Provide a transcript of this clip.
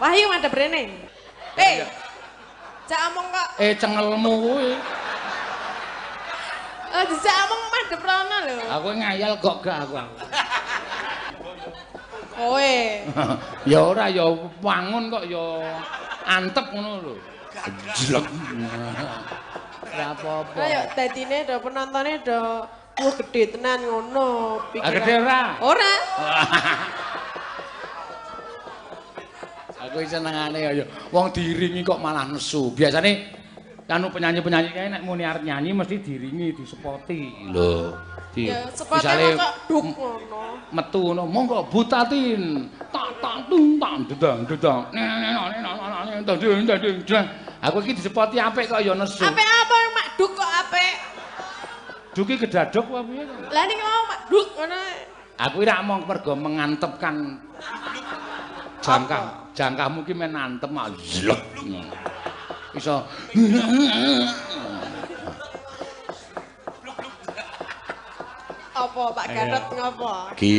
Wahyu madhep rene. Eh. Jak omong kok. Eh cengelmu kuwi. Oh, dijak omong madhep rono lho. Aku ngayal kok gak aku. Kowe. Ya ora ya wangun kok ya antep ngono lho. Jlek. Ora apa-apa. Ayo dadine do penontone do wah gede tenan ngono pikiran. Gede ora? Ora. Aku senengane ya wong diiringi kok malah nesu. Biasane anu penyanyi-penyanyi kae nek muni arep nyanyi mesti diiringi, disepoti. Lho. Ya sepote kok duk ngono. Metu ngono, monggo butatin. Tak tak tung tak dedang dedang. Aku iki disepoti apik kok ya nesu. Apik apa mak duk kok apik? Duki kedaduk apa piye to? Lah ning ngomong mak duk ngono. Aku ora mong mergo mengantepkan jangkah. Jangkahmu ki men antem mak zlek. Iso. Apa Pak Gatot ngopo? Ki